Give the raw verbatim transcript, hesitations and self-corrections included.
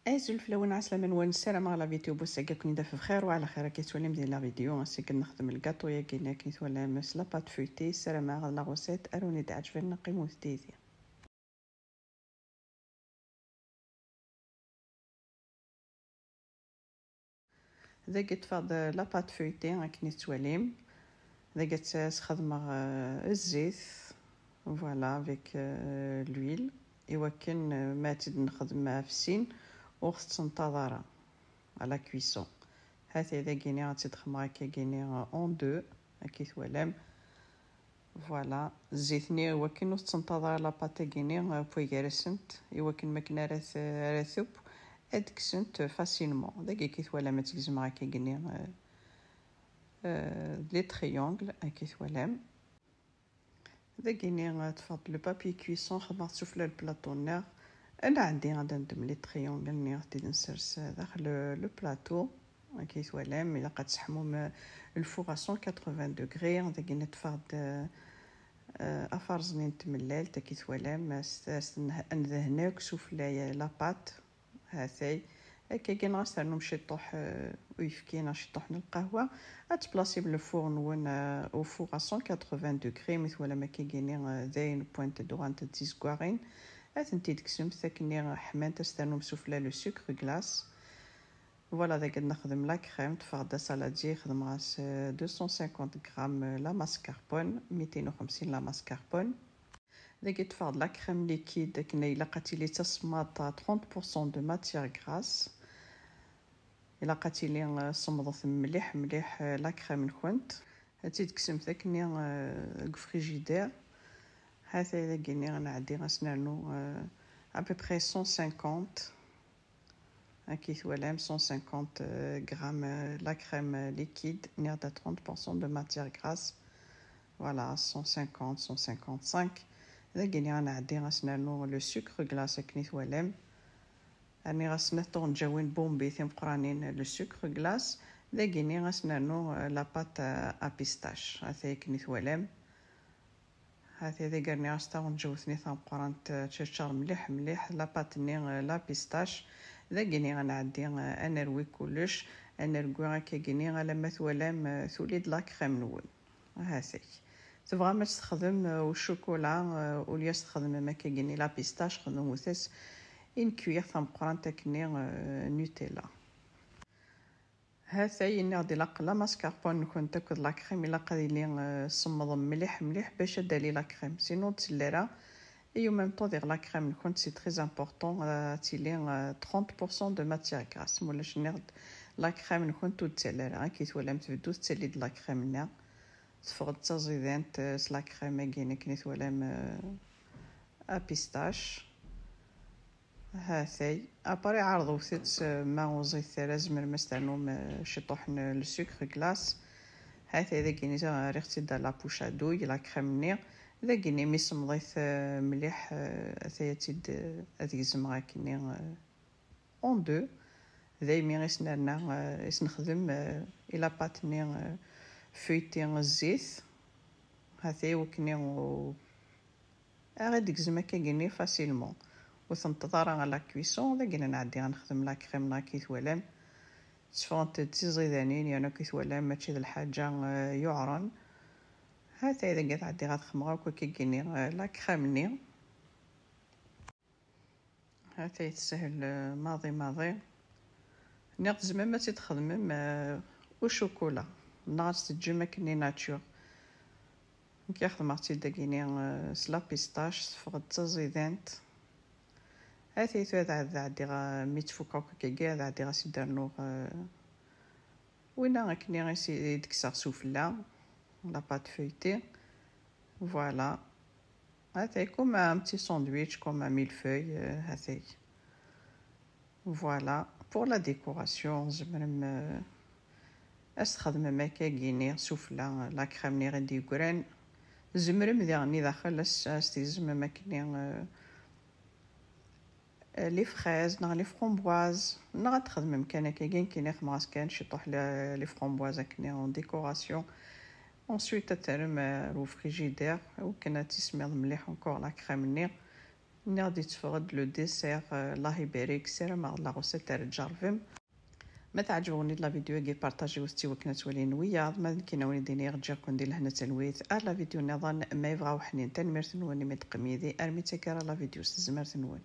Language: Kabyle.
Azul fell-awen, ɛeslama-nwen, ssarameɣ la vidéo n wass-agi ad ken-id-taf bxir wa ɛla xir. Akka i tettwalim di la vidéo, ass-agi ad nexdem le gâteau-agi-nni akken i twalam s la pâte feuilletée. Ssarameɣ la recette ad wen-d-ɛeǧben, qqimet yid-i. Dagi ṭṭfeɣ-d la pâte feuilletée akken i tettwalim. Dagi ad s-xedmeɣ, euh, zzit, voilà, avec, euh, l'huile, i wakken, euh, ma ad tt-id-nexdem ɣef sin ur tettenṭaḍ ara à la cuisson. Hatay dagini ad tt-id-xedmeɣ akkagini en deux, akka i twalam. Voilà, zzit-nni i wakken ur tettenṭaḍ ara la pâte-agi-nni, euh, n wagar-asent, i wakken makken ara t-, ara teww, ad d-kksent facilement. Dagi akka i twalam ad tt-gezmeɣ akkagini, euh, euh, les triangles, akka i twalam. Dagini, euh, ṭṭfeɣ-d le papier cuisson, xedmeɣ-t sufella le plateau-nni. Ad nɛeddi ad d-neddem les triangles-nni, ad t-id-nsers, euh, daxel le, le plateau. Akka i twalam, ilaq ad tesseḥmum, euh, le four à cent quatre-vingts degrés. Dagi ṭṭfeɣ-d, euh, euh, afarẓni n tmellalt, akka i twalam, as-, as-, ad nedhen akk sufella la pâte. Hatay. Akkagi neɣ ad s-ternum ciṭṭuḥ, euh, uyefki neɣ ciṭṭuḥ n lqahwa. Ad tplasim le four-nwen, euh, au four à cent quatre-vingts degrés, mi twalam akkagini, euh, dayen wwant-d, uɣalent d tizeggaɣin. Ad tent-id-tekksemt, akken ḥmant, ad s-ternum sufella le sucre glace. Voilà, dagi ad nexdem la crème, ṭṭfeɣ-d asaladi, xedmeɣ-as, euh, deux cent cinquante grammes, euh, la mascarpone, mitin u xemsin la mascarpone. Dagi ṭṭfeɣ-d la crème liquide, akken ilaq ad tili d tasemmaḍt à trente pour cent de matière grasse. Ilaq ad tili, euh, semmḍet mliḥ, mliḥ, euh, la crème-nkent. Ad tt-id-tekksemt akkenni, euh, deg ufrijider. Hatay dagini ad nɛeddi ad s-nernu, euh, à peu près cent cinquante. Akka i twalam, cent cinquante, euh, grammes, euh, la crème, euh, liquide, nniɣ-d à trente pour cent de matière grasse. Voilà, cent cinquante, cent cinquante-cinq. Dagini ad nɛeddi ad s-nernu le sucre glace, akken i twalam. Rniɣ-as snat tuɣenǧawin Bombay timeqranin, le sucre glace. Dagini ad s-nernu, euh, la pâte à, à pistache. Hatay akken i twalam. Hatay dagi rniɣ-as taɣenǧawt-nni tameqrant, euh, teččar mliḥ, mliḥ, la pâte-nni, euh, la pistache. Dagini ad nɛeddi, euh, ad nerwi kullec, ad nerwi akkagini alamma twalam, euh, tuli-d la crème-nwen. Hatay. Tebɣam ad tessexdem, euh, au chocolat, euh, au lieu ad tessexdmem akkagini la pistache, xedmemt-as une cuillère tameqrant akkenni, euh, Nutella. Hatay, nniɣ-d ilaq la mascarpone-nkent akked la crème, ilaq ad ili, euh, semmḍem mliḥ, mliḥ bac ad d-tali la crème. Sinon ur d-telli ara. Et en même temps, diɣ la crème-nkent, c'est très important, euh, ad tili, euh, trente pour cent de matière grasse. Mulac, nniɣ-d la crème-nkent ur d-tali ara. Akka i twalam tbeddu tettali-d la crème-nni. Teffeɣ-d d taẓidant, euh, s la crème-agi, akken i twalam, euh, à pistache. Hatay. Après, ɛerḍewt-tt, euh, ma ur ẓidit ara, tzemrem ad s-ternum, euh, ciṭuḥ n le sucre glace. Hatay, dagini, rriɣ-tt-id à la poche à douille, la crème-nni. Dagini, mi semmḍit, euh, mliḥ, euh, atay ad tt-id, euh, ad gezmeɣ akkenni, euh, en deux. Daymi i s-nerna, euh, i s-nexdem, euh, i la pâte-nni, euh, feuilletée zzit. Hatay, wakkenni, u-, ara d-tegzem akkagini facilement. Ur tenṭeḍ ara à la cuisson, dagini ad nɛeddi ad nexdem la crème-nni, akka i twalam. Tteffɣent-d d tiẓidanin, yerna akka i twalam, mačči d lḥaǧa, euh, yuɛren. Hatay dagi ad ɛeddiɣ ad xedmeɣ akk akkagini, euh, la crème-nni. Hatay teshel, euh, maḍi maḍi. Nniɣ tzemrem ad tt-id-txedmem, euh, au chocolat, neɣ ad tt-teǧǧem akken i nature. Nekk xedmeɣ-tt-id dagini, euh, s la pistache, teffeɣ-d d taẓidant. Hatay tura ad ɛeddiɣ, euh, mi ttfukkeɣ akk akkagi, ad ɛeddiɣ ad s-id-rnuɣ, euh, winna akken i s-, i d-kkseɣ sufella, la pâte feuilletée. Voilà. Hatay, comme un petit sandwich, comme un millefeuille, euh, hatay. Voilà. Pour la décoration, tzemrem, euh, ad s-txedmem akkagini sufella, la crème-nni i d-yeggran. Tzemrem diɣen i daxel ad s-, ad s-tgezmem akkenni, euh, les fraises neɣ les framboises, neɣ ad txedmem kan akkagi, nekkini xedmeɣ-as kan ciṭuḥ les, les framboises akkenni en décoration. Ensuite, ad terrem, euh, ar ufrijider, akken ad tismiḍ mliḥ encore la crème-nni. Nniɣ-d yetteffeɣ-d le dessert, eh, Allah ibarik, ssarameɣ la recette ara tjerrbem. Ma teɛǧeb-wen la vidéo-agi, partagez-it i wakken ad twalin wiyaḍ. Ma d nekkini ad wen-d-iniɣ, ǧǧiɣ-ken di lehna d talwit. Ar la vidéo nniḍen, ma yebɣa uḥnin. Tanemmirt-nwen imi d-teqqim yid-i armi d taggara la vidéo s tezmert-nwen.